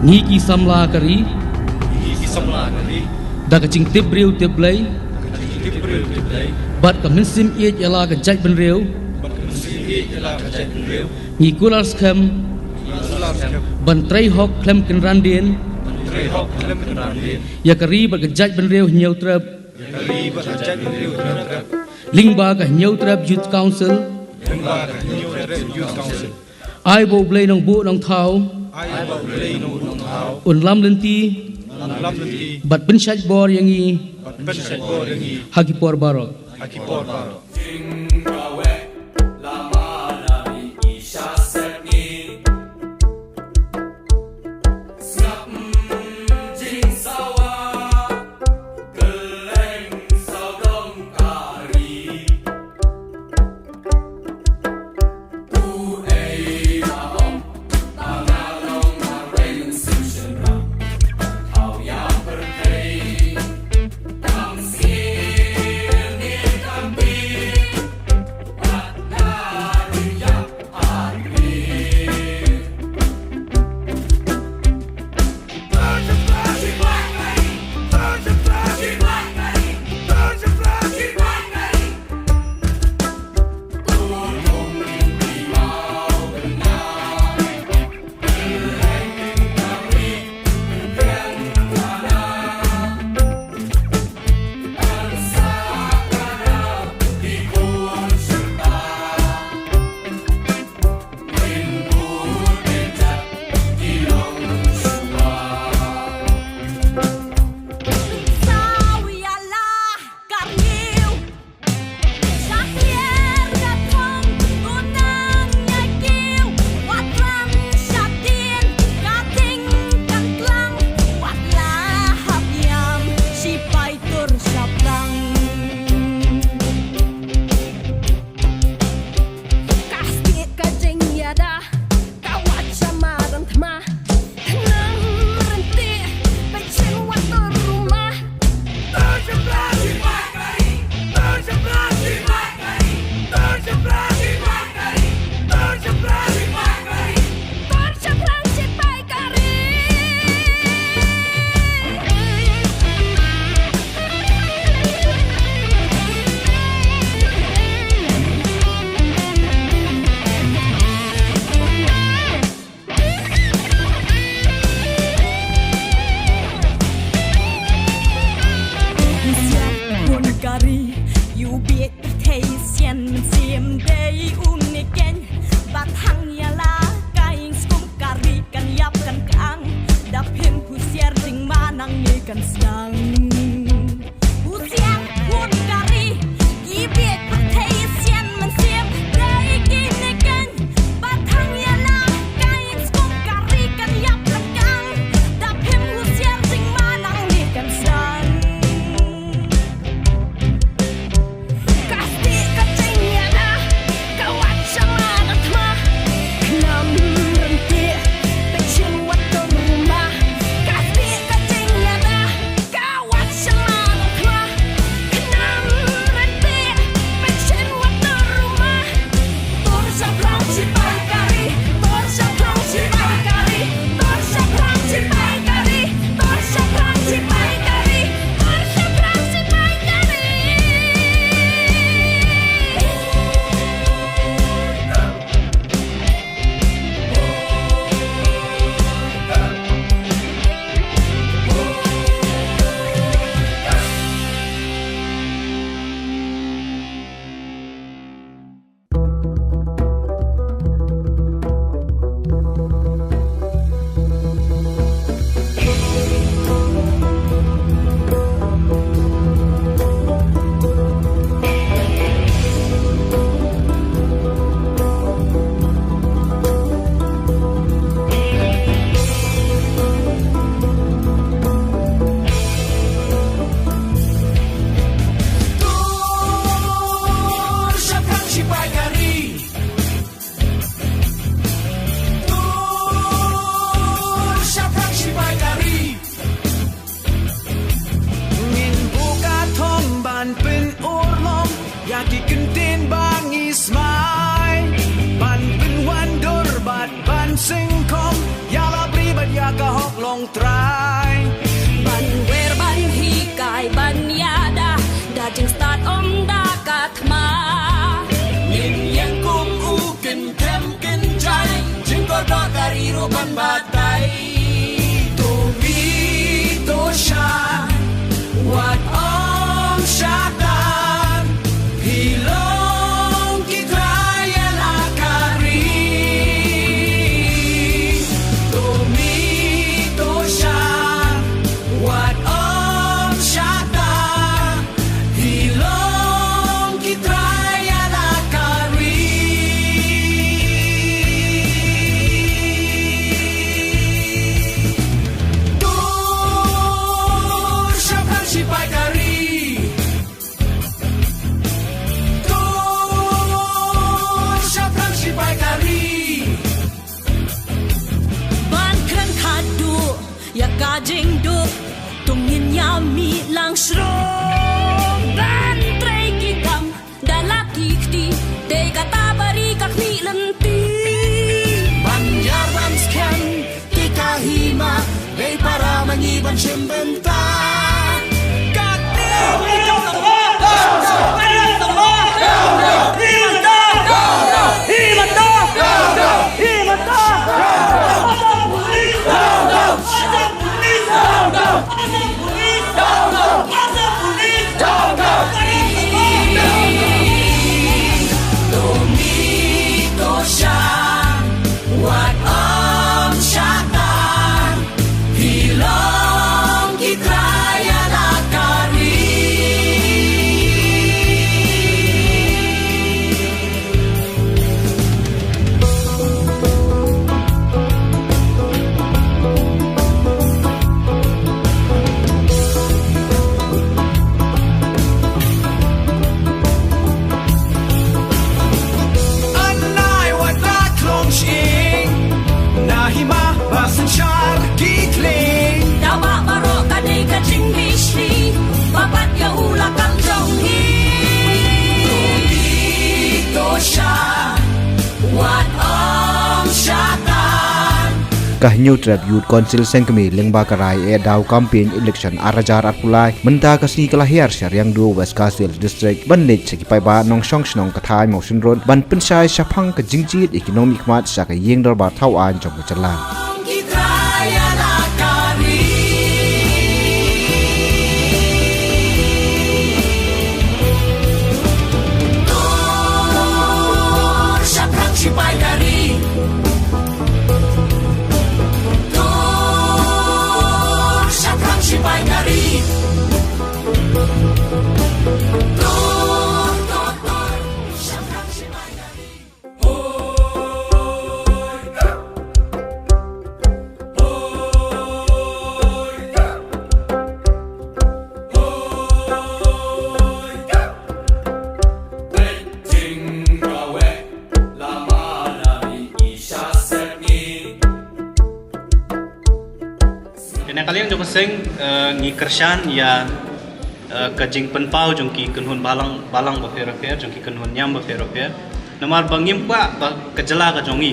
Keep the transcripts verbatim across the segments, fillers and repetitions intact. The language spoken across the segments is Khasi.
Ngi ki samla ka ri. Ngi ki samla ka ri. Da ka jingtip briew tip Blei. Da ka jingtip briew tip Blei. Bad ka mynsiem ïeit ïa la ka jaitbynriew. Bad ka mynsiem ïeit ïa la ka jaitbynriew. Ngi kular skhem. Ngi kular skhem. Ban trei hok khlem kynran dien. Ban trei hok khlem kynran dien. Ïa ka ri bad ka jaitbynriew Hynñiewtrep. Ïa ka ri bad ka jaitbynriew Hynñiewtrep. Lyngba ka Hynñiewtrep Youth Council. Lyngba ka Hynñiewtrep Youth Council. Ai ba U Blei Nongbuh Nongthaw. Ai ba U Blei Nongbuh Nongthaw. Un lam lynti. Un lam lynti. Bad pynshait bor ïa ngi. Bad pynshait bor ïa ngi. Ha ki por baroh. Ha ki por baroh. Pyrthei sien mynsiem dei une keiñ. Ba thang ïa la ka ïing skum ka ri kan ïap kan kang. Da phim husiar jingma nangne kan sdang. Husiar khun ka ri. Ki bieit pyrthei sien mynsiem dei kine keiñ. Ba thang ïa la ka ïing skum ka ri kan ïap kan kang. Da phim husiar jingma nangne kan sdang. Ngin buh ka thong ban pynurlong ïa ki kyntien ba ngi smai, ban pynwandur bad ban sngewkhong ïa la bri bad ïa ka hok. Jingstad ym da ka thma. Ngin ïeng kum u kynthem kynjai. Jingkordor ka ri ruh ban batai. To mih to shah. Wat ym shah tan. Phi long ki trai ïa la ka ri. To mih to shah. Wat ym shah tan. Phi long ki trai ïa la ka ri. To shaphrang shipai ka ri. To shaphrang shipai ka ri. Ban kren khadduh ïa ka jingduh. To ngin ïa mih lang shrong ban trei ki kam da la ki kti. Te kata ba ri ka khmih lynti. Ban ïar ban skhem ki ka hima. Dei para ma ngi ban shim bynta. Anai wat la klong shing na hima ba synshar ki kling. Da ba baroh ka dei ka jingmishli ba bat ïa u la kam jong ngi. To sha wat ong shatan. Ka Hynñiewtrep Youth Council Sengkmie lyngba ka rai eh daw campaign election ar hajar arphew lai mynta ka sngi ka la hiar sha Riangdo West Khasi Hills District ban leit sha ki paidbah nongshong shnong ka thaiñ Mawshynrut ban pynshai shaphang ka jingjied ïa ki nongmihkhmat sha ka ïing dorbar thaw aiñ jong ka jylla. Kane ka liang jong ka seng, eh, ngi kyrshan ïa, eh, ka jingpynpaw jong ki kynhun balang, balang bapher bapher, jong ki kynhun niam bapher bapher. Namar ba ngim kwah ba ka jylla ka jong ngi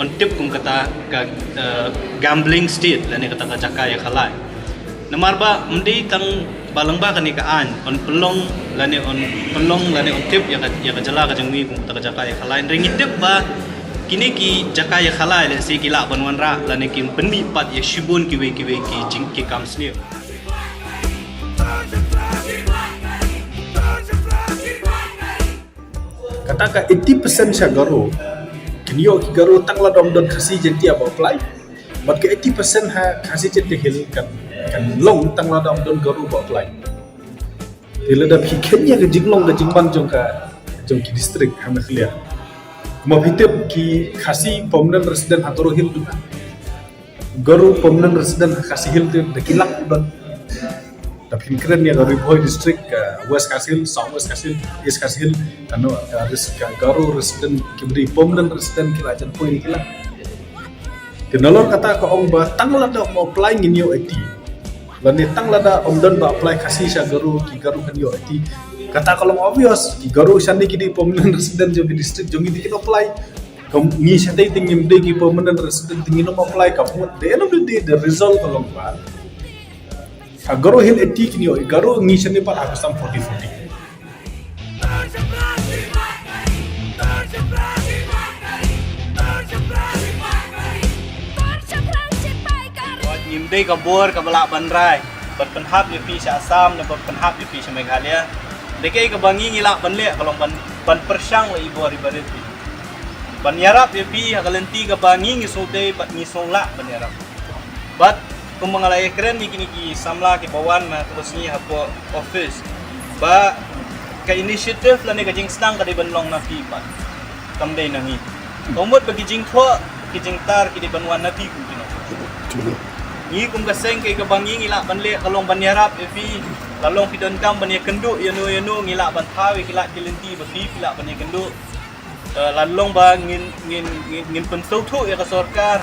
un tip kum kata ka, eh, gambling state lane kata ka jaka ïakhalai. Namar ba ym dei tang ba lyngba kane ka aiñ un pynlong lane un pynlong lane un tip ïa ka, ïa ka jylla ka jong ngi kum kata ka jaka ïakhalai. Hynrei ngi tip ba kine ki jaka ïakhalai lehse ki lah ban wanrah lane kin pynmih pat ïa shibun kiwei kiwei ki jing, ki kam sniew. Kata ka eighty percent sha Garo, kin ïoh ki Garo tang lada ym don Khasi Jaintia ba apply. Bad ka eighty percent ha Khasi Jaintia Hills kan, kan long tang lada ym don Garo ba apply. Te lada phi khein ïa ka jinglong ka jingman jong ka, jong ki district ha Meghalaya, kumba phi tip ki Khasi permanent resident ha Garo Hills duna. Garo permanent resident ha Khasi Hills te da ki lak u don. Da phin kren ïa ka Ri Bhoi district, ka West Khasi Hills, South West Khasi Hills, East Khasi Hills, ka no, ka res-, ka Garo resident, ki bri permanent resident ki la jan poi ki la. Te nalor kata ka ong ba tang lada ym apply ngin ïoh eighty. Lane tang lada ym don ba apply Khasi sha Garo, ki Garo kan ïoh eighty. Kata ka long obvious, ki Garo shane ki dei permanent resident jong ki district jong ngi, te kin apply. Kum ngi shatei te ngim dei ki permanent resident te ngin ym apply, ka mut the end of the day the result ka long ba ha Garo Hills eighty kin ïoh, Garo ngi shane pat ha ka sam forty forty. Kaei ka bor kaba lah ban rai ban pynhap ïa phi sha Assam ne ban pynhap ïa phi sha Meghalaya? Kaei kaba ngi ngi lah ban leh ka long ban, ban pyrshang ïa i bor i barit phi, ban ïarap ïa phi ha ka lynti kaba ngi ngi sngewdei bad ngi sngew lah ban ïarap. Bad kumba nga la ïakren ïa kine ki samla kiba wan ha kaba sngi hapoh office, ba ka initiative lane ka jingsdang ka dei ban long na phi pat, kam dei na ngi. Ka mut ba ki jingthoh ki jingtar ki dei ban wan na phi kum kino. Ngi kum ka seng, kaei kaba ngi ngi lah ban leh ka long ban ïarap ïa phi. La long phi donkam ban ïakynduh ïano ïano, ngi lah ban thaw ïa ki lad ki lynti ba phi phi lah ban ïakynduh. Eh, la long ba ngin, ngin, ngin, ngin pynsngewthuh ïa ka sorkar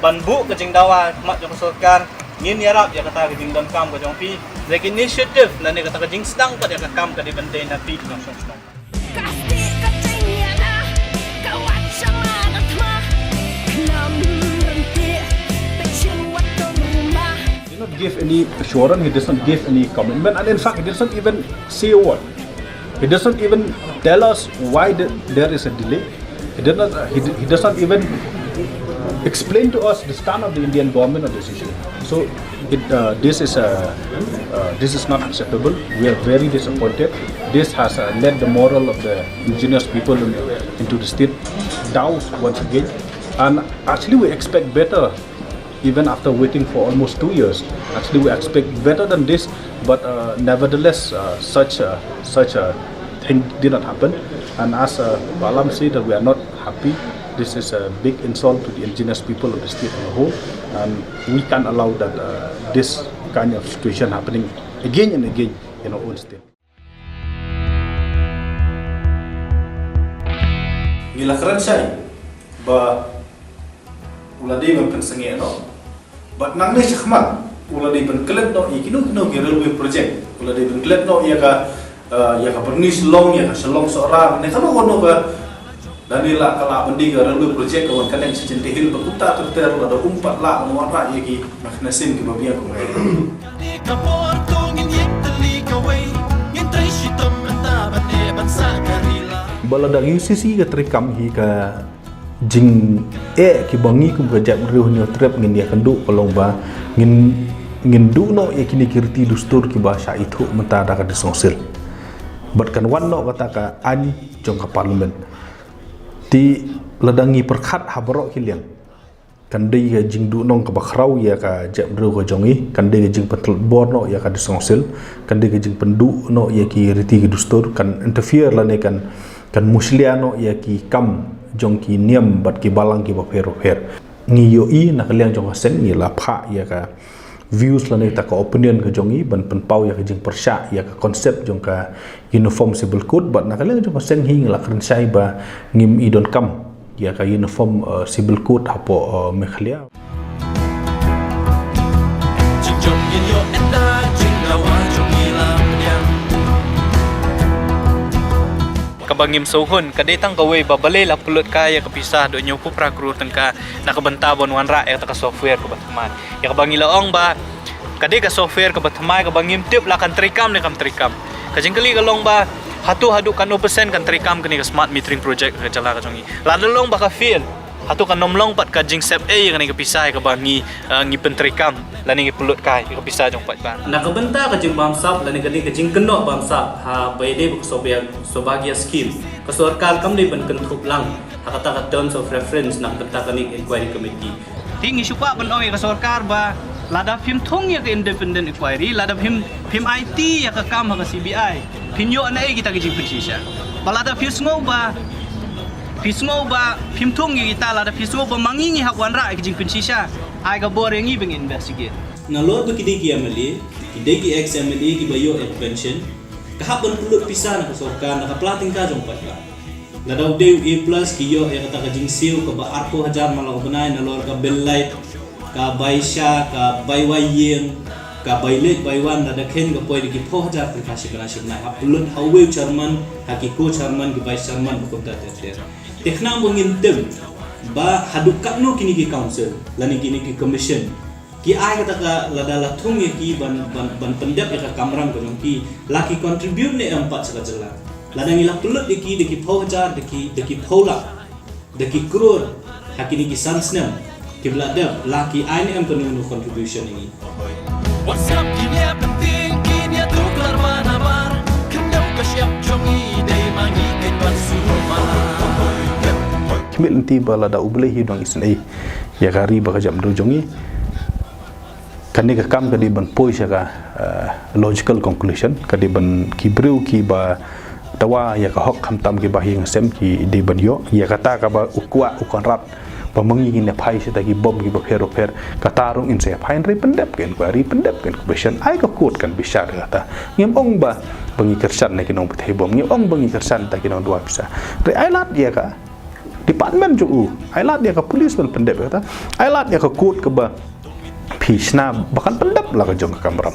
ban buh ka jingdawa ha khmat jong ka sorkar, ngin ïarap ïa kata ka jingdonkam ka jong phi. Lane ka initiative lane kata ka jingsdang pat ïa ka kam ka dei ban dei na phi ki nongshong shnong. Ka stieh ka teng ïa la, ka wat sha ma ka thma. Khnam ryntih, pynshim wat tong rumah. He did not give any assurance, he does not give any commitment, and in fact, he does not even say a word. He does not even tell us why the, there is a delay. He does not, he, he does not even explain to us the stand of the Indian government on this issue. So it, uh, this is a, uh, this is not acceptable. We are very disappointed. This has, uh, led the moral of the indigenous people in, into the state down once again. And actually, we expect better, even after waiting for almost two years. Actually, we expect better than this, but, uh, nevertheless, uh, such, uh, such a thing did not happen. And as, uh, Balam said, that we are not happy. This is a big insult to the indigenous people of the state on the whole, and we can't allow that, uh, this kind of situation happening again and again in our own state. Ngi la kren shai ba u la dei ban pynsangeh noh. Bad nangne shakhmat u la dei ban klet noh ïa kino kino ki railway project. U la dei ban klet noh ïa ka, eh, ïa ka Byrni Shillong, ïa ka Shillong Sohra, ne kano kano ka, lane la ka lah ban dei ka railway project ka wan connect sha Jaiñtia Hills, ba kumta ter ter lada um pat lah ban wanrah ïa ki mechanism kiba biang kumne. Ba lada ka U C C ka treikam hi, ka jingeh kiba ngi kum ka jaitbynriew ha Hynñiewtrep ngin ïakynduh ka long ba ngin, ngin duh noh ïa kine ki riti dustur kiba shah ithuh mynta da ka District Council. Bad kan wan noh kata ka aiñ jong ka Parliament. Te lada ngi pyrkhat ha baroh ki liang, kan dei ka jingduhnong kaba khraw ïa ka jaitbynriew ka jong ngi, kan dei ka jingpyntlot bor noh ïa ka District Council, kan dei ka jingpynduh noh ïa ki riti ki dustur, kan interfere lane kan, kan mushlia noh ïa ki kam jong ki niam bad ki balang kiba pher bapher. Ngi ïohi na ka liang jong ka seng, ngi la phah ïa ka views lane kata ka opinion ka jong ngi ban pynpaw ïa ka jingpyrshah ïa ka concept jong ka Uniform Civil Code, bad na ka liang jong ka seng hi ngi la kren shai ba ngim i donkam ïa ka Uniform, eh, Civil Code hapoh, eh, Meghalaya. Kaba ngim sngewhun ka dei tang kawei ba balei la pynlut kai ïa ka pisa haduh hynñiewphew phra klur tyngka na ka bynta ban wanrah ïa kata ka software kaba thymmai. Ïa kaba ngi la ong ba ka dei ka software kaba thymmai kaba ngim tip la kan treikam ne kam treikam. Ka jingkylli ka long ba hato haduh katno percent kan treikam kane ka smart metering project ha ka jylla ka jong ngi. Lada long ba ka fail, hato kan ym long pat ka jingsep ei ïa kane ka pisa ïa kaba ngi, eh, ngi pyntreikam lane ngi pynlut kai ïa ka pisa jong paidbah. Na ka bynta ka jingbamsap lane ka dei ka jingkynnoh bamsap ha ba ïadei bad ka Saubhag-, Saubhagya scheme, ka sorkar kam dei ban kynthup lang ha kata ka terms of reference na ka bynta kane ka inquiry committee. Te ngi shu kwah ban ong ïa ka sorkar ba lada phim thung ïa ka independent inquiry, lada phim, phim aiti ïa ka kam ha ka C B I, phin ïoh naei kita ki jingpynshisha? Ba lada phi sngew ba, phi sngew ba phim thung ïa kita, lada phi sngew ba ma ngi ngi hap wanrah ïa ki jingpynshisha, ai ka bor ïa ngi ba ngin investigate. Nalor ba ki dei ki M L A, ki dei ki ex M L A kiba ïoh ïa ka pension, ka hap ban pynlut pisa na ka sorkar na ka pla tyngka jong paidbah. Lada u dei u A plus ki ïoh ïa kata ka jingsiew kaba arphew hajar man la u bnai, nalor ka bill light, ka bai sha, ka bai wai ïing, ka bai leit bai wan, lada kheiñ ka poi da ki phew hajar tyngka shi bnai shi bnai. Hap pynlut ha uwei u chairman, ha ki co-chairman, ki vice chairman, ba kumta ter ter. Te khnang ba ngin tip ba haduh katno kine ki council lane kine ki commission ki ai kata ka, lada la thung ïa ki ban, ban, ban pyndep ïa ka kamram ka jong ki, la ki contribute ne em pat sha ka jylla. Lada ngi la pynlut ïa ki da ki phew hajar, da ki, da ki phew lak, da ki klur ha kine ki san snem, Ki ba la dep, la ki ai ne em kano kano contribution ïa ngi. Wat siap ki nia penting, ki nia tuklar ba nabar. Khyndew ka shyiap jong ngi, dei ma ngi keiñ ban sumar. Ki mih lynti ba lada U Blei hi u dang isynei ïa ka ri bad ka jaitbynriew jong ngi, kane ka kam ka dei ban poi sha ka, eh, logical conclusion, ka dei ban ki briew ki ba dawa ïa ka hok, khamtam ki ba ïing sem, ki dei ban ïoh ïa kata kaba u kwah u Conrad, ba ma ngi ngin ïa phai sha kita ki bom ki ba pher ba pher. Kata ruh ngin sa ïa phai, hynrei pyndep keiñ ka ri, pyndep keiñ ka bishar, ai ka kot kan bishar kata. Ngim ong ba, ba ngi kyrshan na ki nongpynthei bom, ngim ong ba ngi kyrshan na ki nongdawa pisa. Hynrei ai lad ïa ka department jong u, ai lad ïa ka police ban pyndep ïa kata, ai lad ïa ka kot kaba phi shna ba kan pyndep la ka jong ka kamram.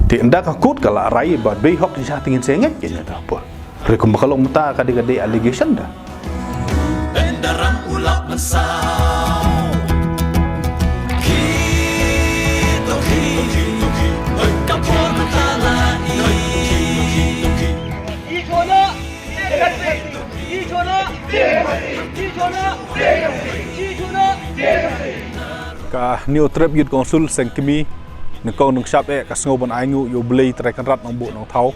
Te ynda ka kot ka la rai ba dei hok, shisha te ngin sa ngeit ïa kata por. Hynrei kumba ka long mynta ka dei, ka dei allegation da. Endaram u lap mynsaw. Ki to ki, ka por mynta la i. Ka Hynñiewtrep Youth Council Seng Kmie, nyngkong nyngshap eh ka sngew ban ainguh ïa U Blei Trai Kynrad Nongbuh Nongthaw,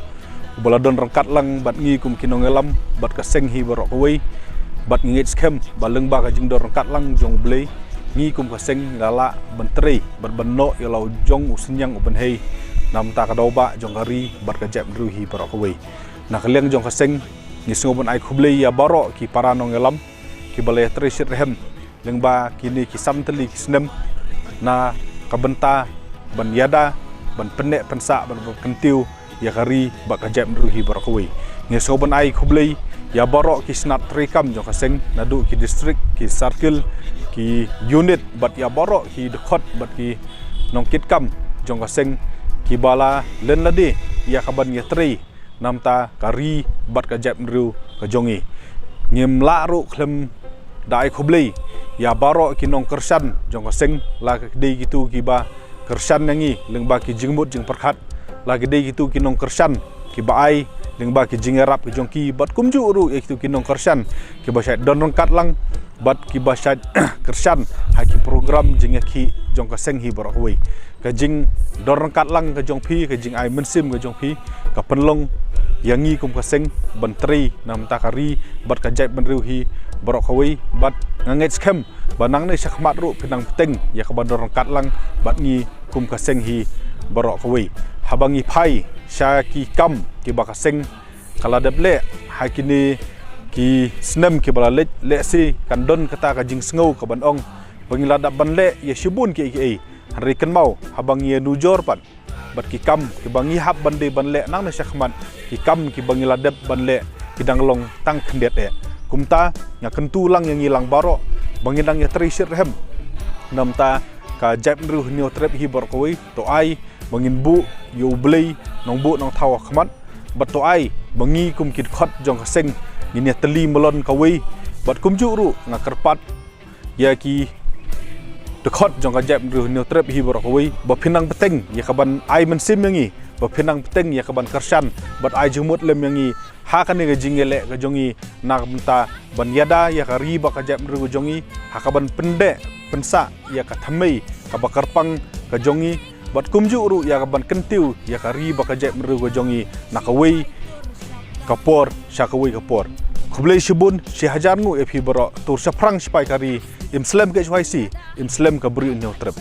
uba la don ryngkat lang bad ngi kum ki nongïalam bad ka seng hi baroh kawei, bad ngi ngeit skhem ba lyngba ka jingdon ryngkat lang jong U Blei, ngi kum ka seng ngi la lah ban trei bad ban noh ïa la u jong u synñiang u bynhei na bynta ka daw bah jong ka ri bad ka jaitbynriew hi baroh kawei. Na ka liang jong ka seng, ngi sngew ban ai khublei ïa baroh ki para nongïalam ki ba la ïatrei shitrhem lyngba kine ki san tylli ki snem na ka bynta ban ïada, ban pynneh pynsah, ban, ban kyntiew ïa ka ri bad ka jaitbynriew hi baroh kawei. Ngi sngew ban ai khublei ïa baroh ki tnat treikam jong ka seng, naduh ki district, ki circle, ki unit, bad ïa baroh ki dkhot bad ki nongkitkam jong ka seng ki ba la len lade ïa ka ban ïatrei na bynta ka ri bad ka jaitbynriew ka jong ngi. Ngim lah ruh khlem da ai khublei ïa baroh ki nongkyrshan jong ka seng, la ka dei kito ki ba kyrshan ïa ngi lyngba ki jingmut jingpyrkhat, la ka dei kito ki nongkyrshan ki ba ai lyngba ki jingïarap ki jong ki, bad kumjuh ruh ïa kito ki nongkyrshan ki ba shait don ryngkat lang bad ki ba shait kyrshan ha ki program jingïakhih jong ka seng hi baroh kawei. Ka jingdon ryngkat lang ka jong phi, ka jingai mynsiem ka jong phi, ka pynlong ïa ngi kum ka seng ban trei na bynta ka ri bad ka jaitbynriew hi baroh kawei, bad nga ngeit skhem ba nangne shakhmat ruh phin nang bteng ïa ka ban don ryngkat lang bad ngi kum ka seng hi baroh kawei. Haba ngi phai sha ki kam ki ba ka seng ka la dep leh ha kine ki snem ki ba la leit, lehse kan don kata ka jingsngew ka ban ong ba ngi la dep ban leh ïa shibun kiei kiei. Hynrei kynmaw, haba ngi ïa nujor pat bad ki kam ki ba ngi hap ban dei ban leh nangne shakhmat, ki kam ki ba ngi la dep ban leh ki dang long tang khyndiat eh. Kumta nga kyntu lang ïa ngi lang baroh ba ngin nang ïatrei shitrhem na bynta ka jaitbynriew Hynñiewtrep hi baroh kawei. To ai ba ngin buh ïa U Blei Nongbuh Nongthaw ha khmat, bad to ai ba ngi kum ki dkhot jong ka seng ngin ïatylli myllun kawei, bad kumjuh ruh nga kyrpad ïa ki dkhot jong ka jaitbynriew Hynñiewtrep hi baroh kawei ba phin nang bteng ïa ka ban ai mynsiem ïa ngi, ba phin nang bteng ïa ka ban kyrshan bad ai jingmut lem ïa ngi ha kane ka jingïaleh ka jong ngi na ka bynta ban ïada ïa ka ri bad ka jaitbynriew ka jong ngi, ha ka ban pyndeh pynsah ïa ka thymmei ka ba kyrpang ka jong ngi, bad kumjuh ruh ïa ka ban kyntiew ïa ka ri bad ka jaitbynriew ka jong ngi na kawei ka por sha kawei ka por. Khublei shibun, shi hajar nguh ïa phi baroh. Tur shaphrang shipai ka ri, im slem ka H Y C, im slem ka Bri Hynñiewtrep.